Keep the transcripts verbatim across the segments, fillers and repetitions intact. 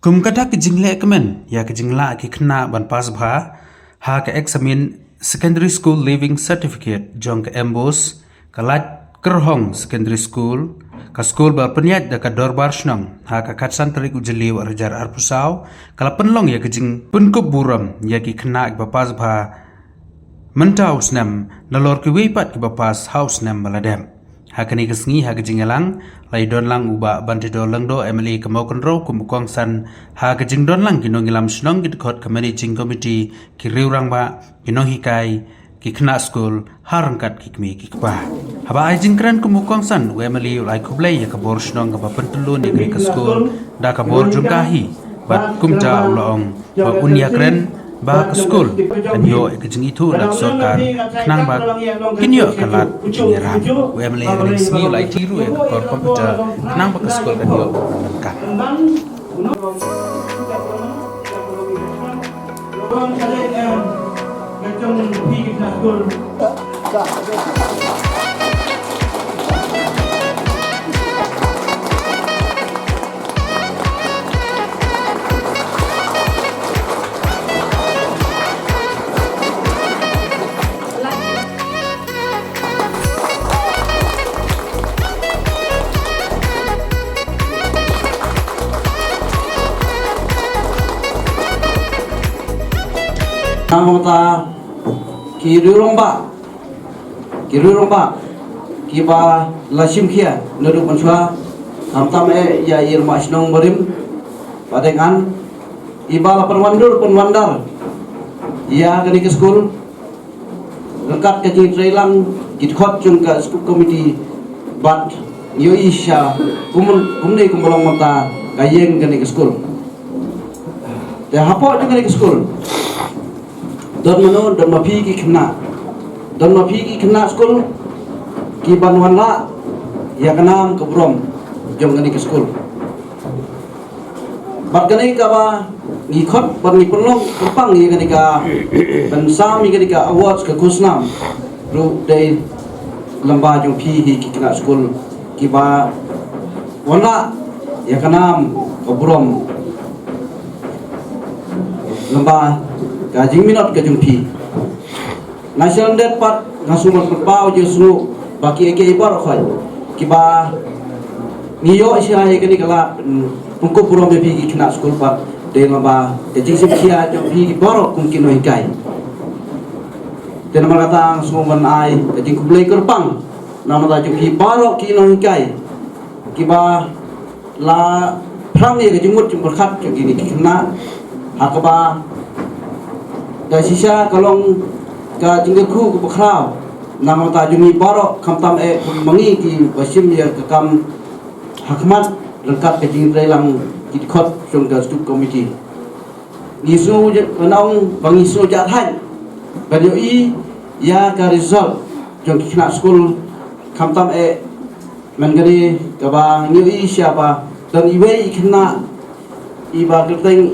Kum kata ka jingleh kmen ïa ka jinglah ki khynnah ban pass bha ha ka eksamin Secondary School Leaving Certificate jong ka MBOSE, ka Laitkyrhong Secondary School, ka skul ba pynïaid da ka Dorbar Shnong, ha ka khatsan tarik u Jylliew arhajar arphew saw, ka la pynlong ïa ka jingpynkup burom ïa ki khynnah kiba pass bha mynta u snem, nalor kiwei pat kiba pass ha u snem ba la dep. Ha kane ka sngi, ha ka jingïalang, la ïadon lang u Bah Banteidor Lyngdoh, MLA ka Mawkynrew, kum u kongsan ha ka jingdon lang ki nongïalam shnong, ki dkhot ka Managing Committee, ki riew rangbah, ki nonghikai, ki khynnah skul, ha ryngkat ki kmie ki kpa. Haba ai jingkren kum u kongsan, u MLA u la ai khublei ïa ka bor shnong kaba pyntyllun ïa kane ka skul da ka bor jong ka hi, bad kumta u la ong ba un ïakren ba ka skul kan ïoh ïa ka jingithuh na ka sorkar khnang ba kin ïoh ka lad jingïarap. U MLA ha kane ka sngi u la aiti ruh ïa ka kor komputer khnang ba ka skul kan ïoh ban lyngkot. Nangta ki riew rangbah, ki riew rangbah kiba la shim khia naduh mynshuwa, khamtam eh ïa i rangbah shnong barim, Bah Deng An, iba la pynwandur pynwandar ïa kane ka skul ryngkat ka jingtreilang ki dkhot jong ka school committee, bad ïohi sha kum, kumne kumba long mynta ka ïeng kane ka skul. Te hapoh jong kane ka skul don mano, don ma phi ki khynnah, don ma phi ki khynnah skul kiban wanrah ïa ka nam ka burom jong kane ka skul. Bad kane kaba ngi khot bad ngi pynlong pynpang ïa kane ka pynsam ïa kane ka awards ka khusnam ruh dei lyngba jong phi hi ki khynnah skul kiba wanrah ïa ka nam ka burom lyngba ka jingminot ka jong phi. Nga sngewdei pat, nga sngewbha pynpaw jingïasngew ba ki, ki baroh khoit kiba ngi ïoh sha ïa kane ka lad, mm, pynkup burom ïa phi ki khynnah skul pat dei lyngba ka jingshim khia jong phi baroh kum ki nonghikai. Te namar kata nga sngewbha ban ai ka jingkhublei kyrpang namar jong phi baroh ki nonghikai kiba la phrang ïa ka jingmut jingpyrkhat jong kine ki khynnah, ha kaba da shisha ka long ka jingkyrkhu kaba khraw na ka bynta jong ngi baroh, khamtam eh kum ma ngi kiba shim ïa ka kam ha khmat ryngkat ka jingtreilang ki dkhot jong ka school committee. Ngi sngew ja-, ban ong ba ngi sngew jahthait ban ïohi ïa ka result jong ki khynnah skul, khamtam eh man kane kaba ngi ïohi sha ba don iwei i khynnah iba kyrteng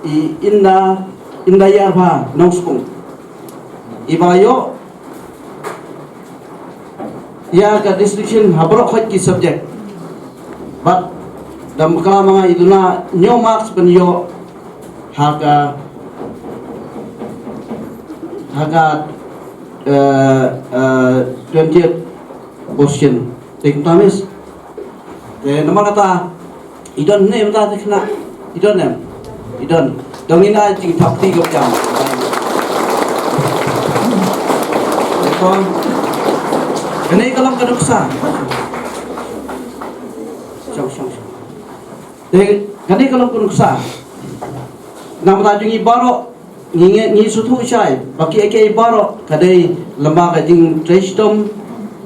i Inda, Inda Ïarbha Nongspung, iba ïoh ïa ka distinction ha baroh khoit ki subject. Bad da bakla ma nga i duna hynñiew marks ban ïoh ha ka, ha ka, eh, eh, twentieth position. Te kumta, miss. Te namar kata i don ne mynta te khynnah, i don ne, i don. Dang ina jingthap kti ka jam. Te ko, kane ka long ka nuksa. Shong, shong, shong. Te kane ka long ka nuksa. Na ka bynta jong ngi baroh, ngi, ngi, ngi sngewthuh shai ba kiei kiei baroh ka dei lyngba ka jingtrei shitom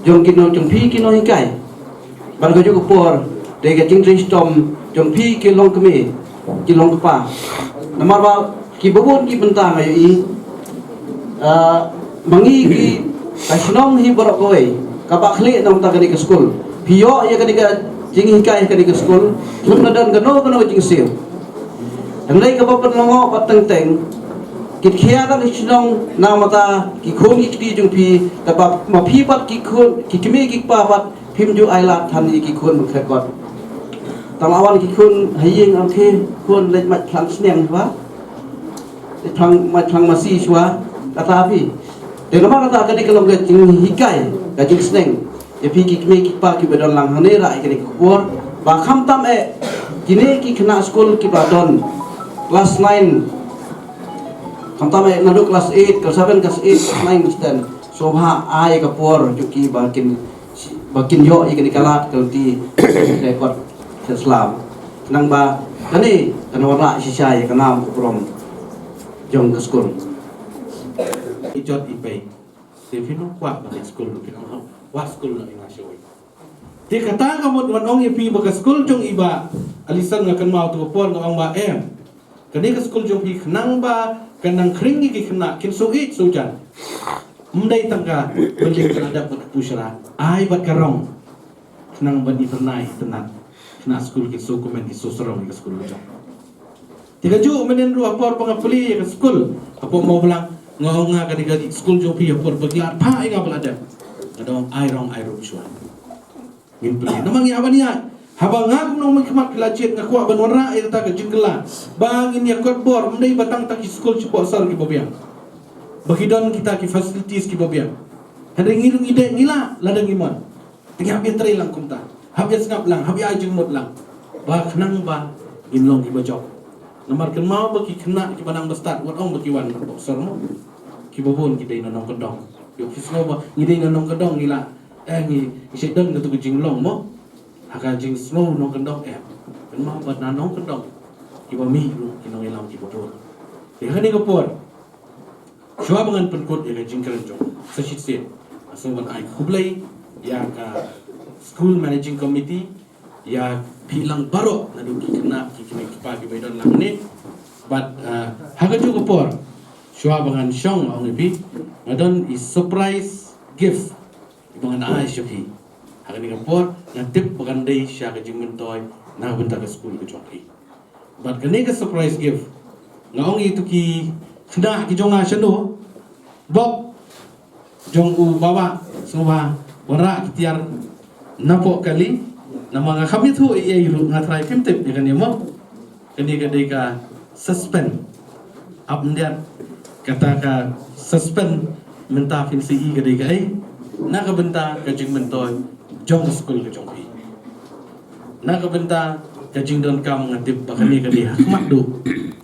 jong ki nong, jong phi ki nonghikai. Bad kajuh ka por dei ka jingtrei shitom jong phi ki longkmie, ki longkpa. Namar ba kiba bun ki bynta nga ïohi, ah, ma ngi ki, ka shnong hi baroh kawei kaba khlieh na ka bynta kane ka skul. Phi ïoh ïa kane ka jinghikai ha kane ka skul, ym don kano kano ka jingsiew. Hynrei kaba pynlyngngoh bad teng teng, ki khia ka shnong na ka bynta ki khun ki kti jong phi, kaba ma phi pat ki khun, ki kmie ki kpa pat phim ju ai lad than ïa ki khun ban khreh kot. Tang la wan ki khun ha ïing, ong ki khun, leit mait phlang sneng shuwa. Leit phlang, mait phlang masi shuwa. Kata phi. Te namar kata kane ka long ka jinghikai, ka jingsneng ïa phi ki kmie ki kpa kiba don lang hangne, ra ïa kane ka khubor. Ba khamtam eh kine ki khynnah skul kiba don class nine, khamtam eh naduh class eight, class seven, class eight, class nine, class ten. Sngewbha ai ka por jong ki ba kin, ba kin ïoh ïa kane ka lad ka lynti, record ka slam. Khnang ba kane kan wanrah shisha ïa ka nam ka burom jong ka skul. I jot i pei. Te phin ym kwah ban leit skul ruh, phin ym kwah skul noh ïa nga shawei. Te kata ka mut wan ong ïa phi ba ka skul jong i Bah Alison, nga kynmaw tu ka por nga ong ba em, kane ka skul jong phi khnang ba kan nang khring ïa ki khynnah kin shu ïeit shu jan. Ym dei tang ka building ka la dep bad ka pushra, ai bad ka rong. Khnang ban i pyrnai i tynnat, khynnah skul kin shu kmen, kin shu sarong ïa ka skul ka jong. Te kajuh mynnin ruh ha por ba nga plie ïa ka skul hapoh Mawblang, nga ong nga, kane ka skul jong phi ha por ba ki la phah ïa nga ba la dep, nga da ong ai rong ai ruh shuwa. Ngin plie namar ngi hap ban ïaid. Haba nga kum u nongmihkhmat phi la jied, nga kwah ban wanrah ïa kata ka jingkylla ba ngin ïa kot bor, ym dei ba tang tang ki skul shapoh sor kiba biang, ba ki don kita ki facilities kiba biang. Hynrei ngi ruh ngi dei, ngi lah lada ngi mon. Te ngi hap ïatrei lang kumta, hap ïasngap lang, hap ïa ai jingmut lang ba khnang ba ngin long kiba jop. Namar kynmaw ba ki khynnah kiba nang ba stad, wat ong ba ki wan na Bokor mo, kiba bun ki dei na nongkyndong. Ïoh phi sngew ba ngi dei na nongkyndong ngi lah, eh, ngi, ngi shu don katu ka jinglong mo, ha ka jingsngew nongkyndong, eh. Kynmaw ba na nongkyndong kiba mih ruh ki nongïalam kiba bun. Te ha kane ka por, shuwa ba ngan pynkut ïa ka jingkren jong nga, sa shisien nga sngewbha ban ai khublei ïa ka school managing committee, ïa phi lang baroh, naduh ki khynnah, ki kmie ki kpa kiba don lang hangne. Bad, ah, ha kajuh ka por, shuwa ba ngan shong, nga ong ïa phi, nga don i surprise gift ba ngan ai sha phi. Ha kane ka por nga tip ba kan dei sha ka jingmyntoi na ka bynta ka skul ka jong phi. Bad kane ka surprise gift, nga ong ïa kito ki khynnah ki jong nga shano, Bok jong u Baba, sngewbha wanrah ki tiar napoh kali. Namar nga kham ïathuh ei ei ruh, nga tharai phim tip ïa kane mo. Kane ka dei ka suspend. Ap ndiat, kata ka suspend mynta phin sa ïohi ka dei kaei. Na ka bynta ka jingmyntoi jong ka skul ka jong phi. Na ka bynta ka jingdonkam, nga tip ba kane ka dei ha khmat duh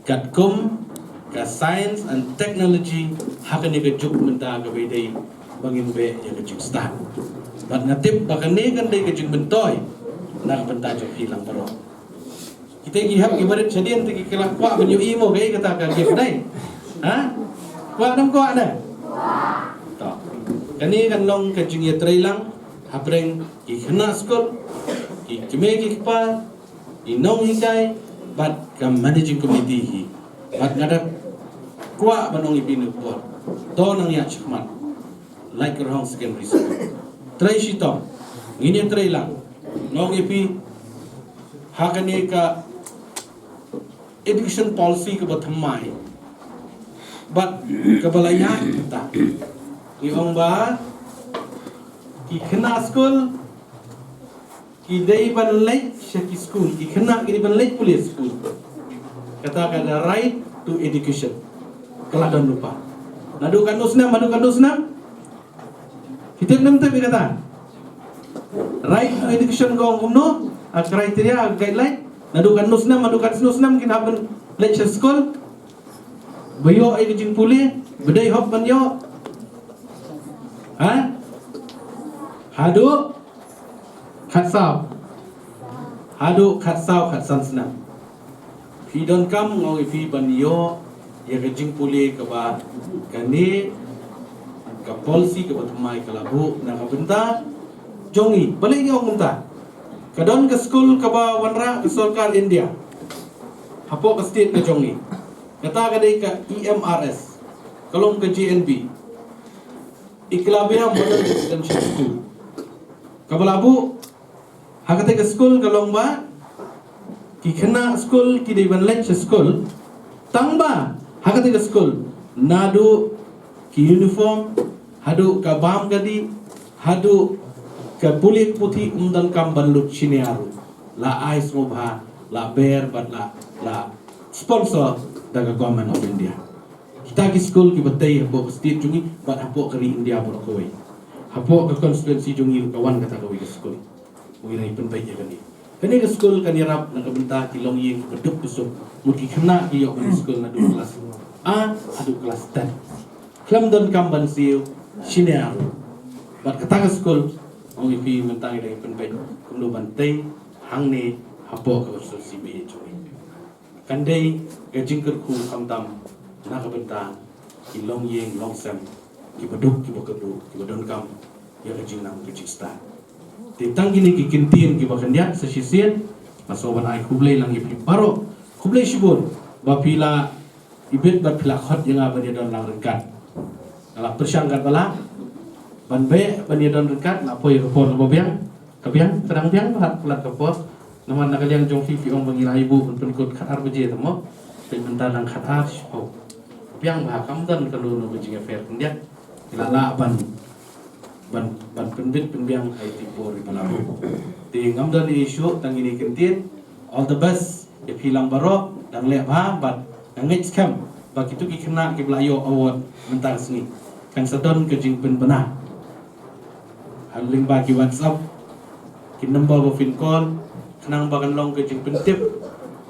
katkum ka science and technology ha kane ka juk mynta kaba ïadei ba ngin beh ïa ka jingstad. Bad nga tip ba kane kan dei ka jingmyntoi na ka bynta jong phi lang baroh. Kita ki hap ki barit shadien te ki la kwah ban ïohi mo kaei kata ka gift dei. Ha? Kwah ne ym kwah ne? To. Kane kan long ka jingïatreilang hapdeng ki khynnah skul, ki kmie ki kpa, ki nonghikai, bad ka managing committee hi. Bad nga da kwah ban ong ïa phi na ka por, to nang ïaid shakhmat Laitkyrhong Secondary School. Trei shitom, ngin ïatreilang. Nga ong ïa phi, ha kane ka education policy kaba thymmai bad kaba la ïaid mynta, ngi ong ba ki khynnah skul ki dei ban leit sha ki skul, ki khynnah ki dei ban leit pule skul. Kata ka dei right to education. Ka la don lypa naduh katno snem, naduh katno snem? Phi tip ne ym tip ïa kata? Right to education ka ong kumno, a criteria, a guideline. Naduh katno snem, naduh katno snem kin hap ban leit sha skul ba ïoh ïa ka jingpule, ba dei hok ban ïoh? Ha? Haduh khatsaw. Haduh khatsaw khatsan snem. Phi donkam, nga ong ïa phi, ban ïoh ïa ka jingpule kaba kane ka policy kaba thymmai ka la buh na ka bynta jong ngi. Balei ngi ong kumta? Ka don ka skul kaba wanrah ka sorkar India hapoh ka state ka jong ngi. Kata ka dei ka E M R S, ka long ka J N V, Eklavya Model Residential School. Kaba la buh ha katei ka skul ka long ba ki khynnah skul ki dei ban leit sha skul, tang ba ha katei ka skul naduh ki uniform, haduh ka bam ka dih, haduh ka pule ka puthi, ym donkam ban lut sha nia ruh. la ai sngewbha, la ber bad la, la sponsor da ka Government of India. Kita ki skul kiba tei hapoh ka state jong ngi bad hapoh ka ri India baroh kawei. Hapoh ka constituency jong ngi ka wan kata kawei ka skul. Ngi dang pynbeit ïa kane. Kane ka skul kan ïarap na ka bynta ki longïing kiba duk ba suk. Mut ki khynnah ki ïoh ban skul naduh klas A haduh klas ten. Khlem donkam ban siew shane ruh. Bad kata ka skul, ong ïa phi mynta ngi dang pynbeit kumno ban tei hangne hapoh ka constituency ba ïeit jong ngi. Kan dei ka jingkyrkhu khamtam na ka bynta ki longïing longsem kiba duk kiba kyrduh kiba donkam ïa ka jingnang ka jingstad. Te tang kine ki kyntien kiba khyndiat sa shisien, nga sngewbha ban ai khublei lang ïa phi baroh. Khublei shibun ba phi la ibit bad phi la khot ïa nga ban ïadon lang ryngkat. Nga la pyrshang katba lah ban beh ban ïadon ryngkat, la poi ka por kaba biang. Ka biang, ka dang biang bha, ka lad ka por. Namar na ka liang jong phi phi ong ba ngi la ïa buh ban pynkut khatar baje te mo. Peit mynta dang khatar shiphew. Ka biang bha, kam don kano kano ka jingïapher khyndiat. Ngi la lah ban, ban, ban pynbit pynbiang ha ïa ki por iba la buh. Te ngam don issue, tang kine ki kyntien. All the best ïa phi lang baroh, dang leh bha bad nga ngeit skhem ba kito ki khynnah kiba la ïoh award mynta ka sngi kan sa don ka jingpynbna ha lyngba ki WhatsApp, ki number ba phin call, khnang ba kan long ka jingpyntip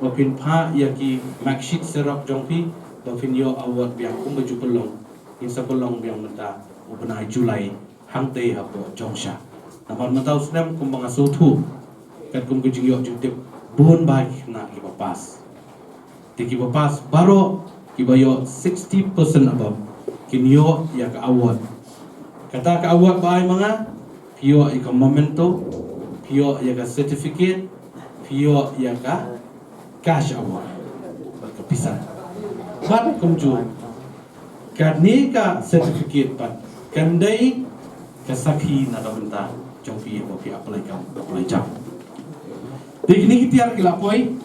ba phin phah ïa ki marksheet xerox jong phi ba phin ïoh award biang kumba ju pynlong. Ngin sa pynlong biang mynta u bnai July hangtei hapoh Jongshah. Namar mynta u snem kumba nga sngewthuh, katkum ka jingïoh jingtip, bun bha ki khynnah kiba pass. Te kiba pass baroh, kiba ïoh sixty percent above, kin ïoh ïa ka award. Kata ka award ba ai ma nga, phi ïoh ïa ka memento, phi ïoh ïa ka certificate, phi ïoh ïa ka cash award. Bad ka pisa. Bad kumjuh, kane ka certificate pat kan dei ka sakhi na ka bynta jong phi haba phi apply kam, apply jam. Te kine ki tiar ki la poi,